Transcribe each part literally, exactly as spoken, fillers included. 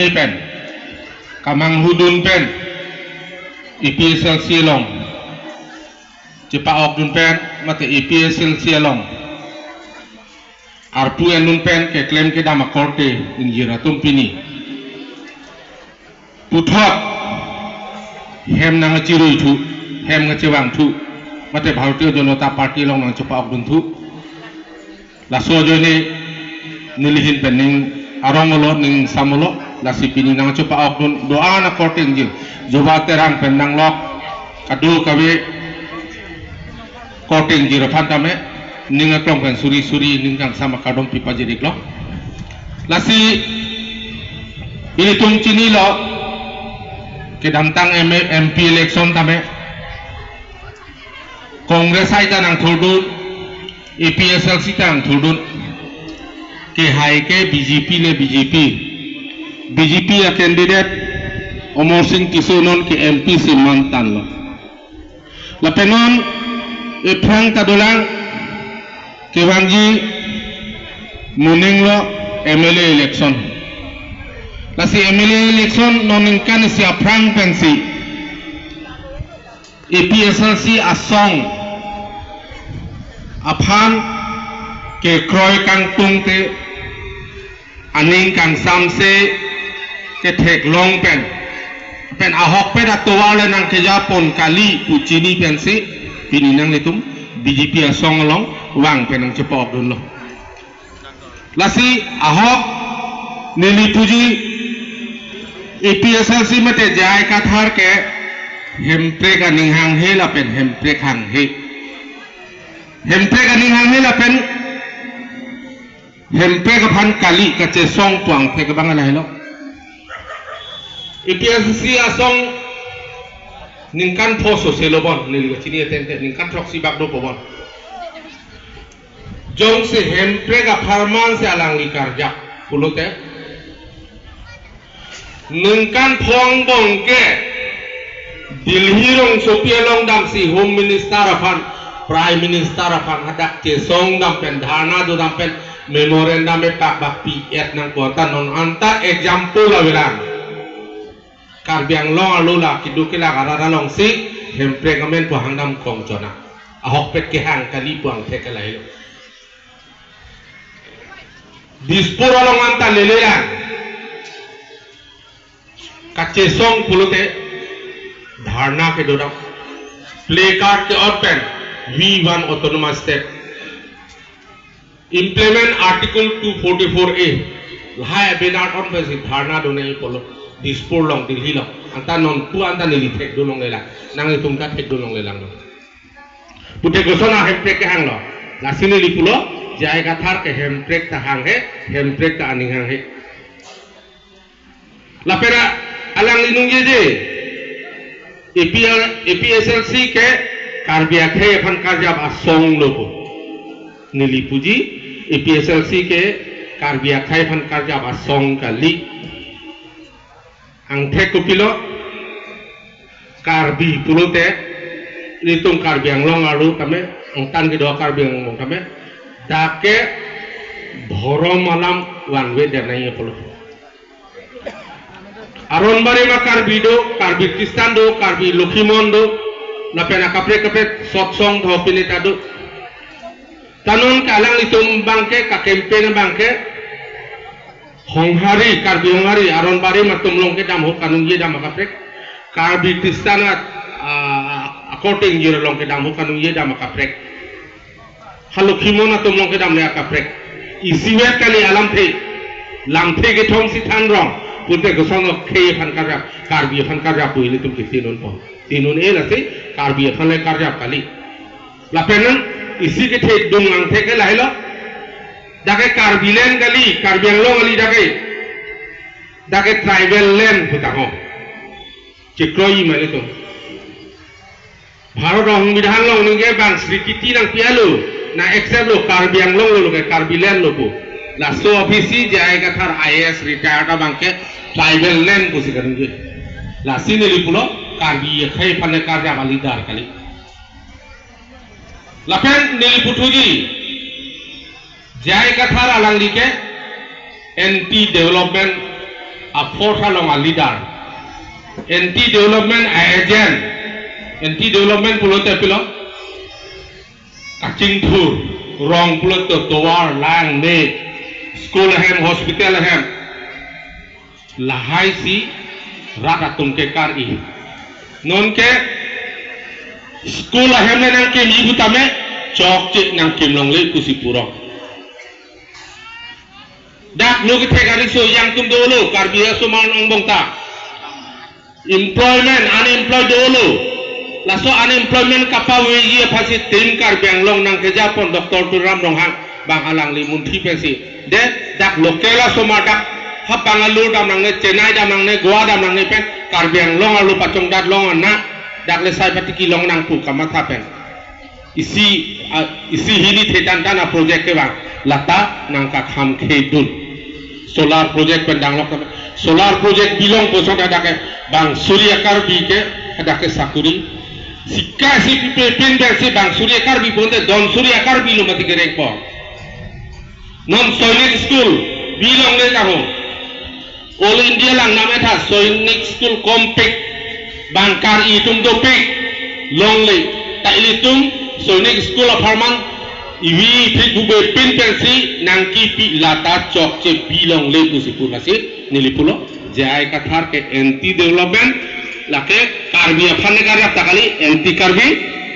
pen, kamanghu dun pen, A P H L C along chepa-ok dun pen, mate A P H L C along arpu en dun pen keklem kedam akorte ingjir atum pini puthot hem nangchirui thu, hem nangchevang thu, mate Bharatiya Janata Party along nangchepa-ok dun thu. Laso ajoine nelihin pen ning arong olo, ning sam olo, lasi pini nangchepa-ok dun do-an akorte ingjir, Juba Terang pen nanglok kadokave korte ingjir aphan tame ning aklong pen suri suri ning kangsam akardom pipajir-iklo. Lasi ilitum chinilo, kedamtang M A, M P election tame Congress hai ta nangthurdun, A P H L C ta nangthurdun. Kehai ke B J P le B J P. B J P acandidate Amarsing Tisso non ke M P si mantanlo. Lapen non ephrang ta dolang kevangji moninglo M L A election. Lasi M L A election non ningkan isi aphrang pensi A P H L C asong aphan kekroi kangtung te aning kangsamse ketheklong pen, pen ahokpet atovar le nangkejapon kali pu chini pensi pini nanglitum B J P asong along vang pen nangchepa-ok dunlo. Lasi ahok neli puji A P H L C mate J I Kathar ke Hemprek aning hanghe lapen Hemprek hanghe. Hemprek aning hanghe lapen Hemprek aphan kali kachesong pu angthek abang lahelo. A P H L C asong ningkan pho sose lo bon, neli kachini ateng te ningkan throksi bak dopo bon. Jongsi Hemprek apharman si alangli karjap pulote, ningkan pho angbong ke Delhi rongsopi along damsi Home Minister aphan, Prime Minister aphan hadak chesong dam pen, dharna do dam pen, memorandum epak bak pi-et nangkok, anta non anta example avelang. Karbi Anglong arlo la keduk kelak arat alongsi Hemprek amen pu hangdam kong chona. Ahokpet kehang kali pu angthek ke lahelo. Dispur along anta lelelang. Kachesong pulote dharna kedo dam. Placard ke-ot pen, "We want autonomous state. Implement Article two forty-four A." Lahai banner on pensi dharna do nangji pulo. Dispur along, Delhi along. Anta non pu anta neli thekdun longlelang. Nanglitum ta thekdun longlelang. Pute koson a Hemprek kehanglo. Lasi neli pulo, J I Kathar ke Hemprek ta hanghe, Hemprek ta aning hanghe. Lapen alangli nungjeje, A P R, A P H L C ke Karbi akhei aphan karjap asong lo pu. Neli puji, A P H L C ke Karbi akhei aphan karjap asong kali. Angthek kopilo, Karbi pulote, ilitum Karbi Anglong arlo tame, angtan kedo Karbi Anglong tame, dak ke dhorom alam vanve dam nangji pulo. Aron Barim a Karbi do, Karbi Christian do, Karbi Lokhimon do, lapen akaprek kaprek sotsong dho pinita do. Ta non ke alanglitum abangke, ka campaign abangke, Honghari, Karbi Honghari, Aron Barim atum along kedam ahut kaningje dam akaprek. Karbi Christian a, a, akorte ingjir along kedam ahut kaningje dam akaprek. Ha Lokhimon atum along kedam le akaprek. Isivet kali alamthe. Lamthe kethom si than rong. Pute koson akhei aphan karjap, Karbi aphan karjap pu ilitum ke tinun po. Tinun-e lasi Karbi aphan le karjap kali. Lapen non isi kethekdun angthek ke lahelo. Dak ke Karbi land kali, Karbi Anglong kali dak ke. Dak ke tribal land pu tangho. Chekroiji ma ilitum. Bharat Songbidhan along ningke bang srikiti nangpi-etlo, nang-accept lo, Karbi Anglong lo, lo ke Karbi land lo pu. Laso aphi si J I Kathar I A S retired abangke tribal land pusi kaningje. Lasi neli pulo, Karbi akhei aphan le karjap alidar kali. Lapen neli puthuji, J I Kathar alangli ke anti development A force along a leader. Anti development a agent. Anti development pulote pilo? Kachingthur, rong pulote tovar, lang, me, school ahem, hospital ahem. Lahai si rat atum ke kar-i. Non ke school ahem le nangkim-i putame, chokche nangkim longle pusi purok. Dak lo kethek ariso yang atum dolo, Karbi asomar angbong ta. Employment, unemployed dolo. Laso unemployment kapaveji aphansi Team Karbi Anglong nangkejapon Doctor Tuliram Ronghang bang alangli munthi pensi. De, dak local asomar dak ha Bangalore dam nangne, Chennai dam nangne, Goa dam nangne pen Karbi Anglong arlo pachongdat long ana, dak le sai patiki long nang pu kamatha pen. Isi, a, isi hini thetan tan a project ke bang, lata nangkakham khedun. Solar project pen danglok kami. Solar project bilong boson hadak ke Bansuri a Karbi ke, hadak ke sakuri. Sika si pipe pin bel si Bansuri a Karbi bonte Donsuri a Karbi lo mati kerengpo. Non Sainik School bilongle taho. All India lang nam etha Sainik School kompik, bang kar-i atum dopik, longle, ta ilitum Sainik School apharman ivi phik bube pin pensi nangkipi lata chokche bilongle pusi pu lasi neli pulo, J I Kathar ke anti development, lake Karbi aphan ne karya ta kali, anti Karbi,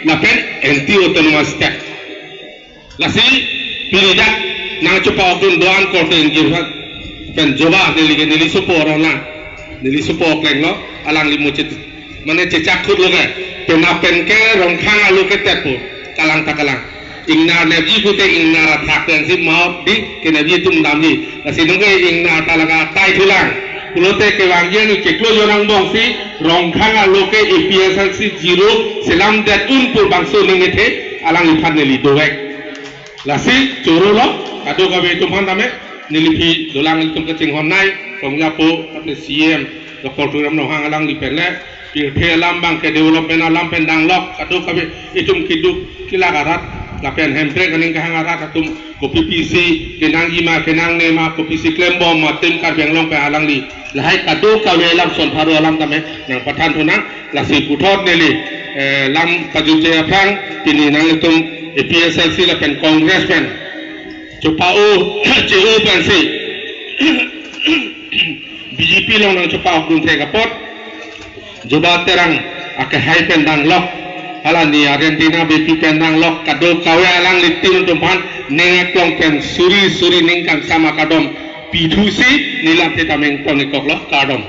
lapen anti autonomous state. Lasi pini dak nangchopa-okdun do-an korte ingjir ha. Pen joba neli ke neli sopo rona. Neli sopo klenglo, alangli mo che, mane chechak khutlo ke. Pen apen ke Rongkhang alo ke tepo. Kalang ta kalang. Ingnar nepji pute ingnar athak pensi maut di ke nepji atum damji. Lasi nungke ingnar ta lake tai thulang. Pulote kevangji ani chiklo jon angbong si Rongkhang alo ke A P S L C zero selam det un pu bangso ning ethe alangliphan neli dovek. Lasi choro lo, kadokave atum aphan tame, neliphi dolang ilitum kachinghon nai, Rongjapo, apne C M, Doctor Tuliram Ronghang alangli pen le, pirthe alam bang ke development alam pen danglok, kadokave itum keduk kelak arat, lapen hemprek aning kahang arat atum, kopi pisi, kenangji ma, kenangne ma, kopi si klembom ma, Team Karbi Anglong pen alangli, lahai kadokave alam son pharo alam tame, nangpathan thunang, lasi puthot neli, eh, lam pajutje aphrang, pini nanglitum A P S L C lapen Congress pen chopa-o, che-o pensi B J P along nangchopa-okdun thek apot, Joba Terang akehai pen danglok, hala ni Argentina bepi pen danglok, kadokave alanglitum atum aphan ning aklong pen suri suri ning kangsam akardom pithusi neli lamthe ta mengpon-ik koklo, kardom.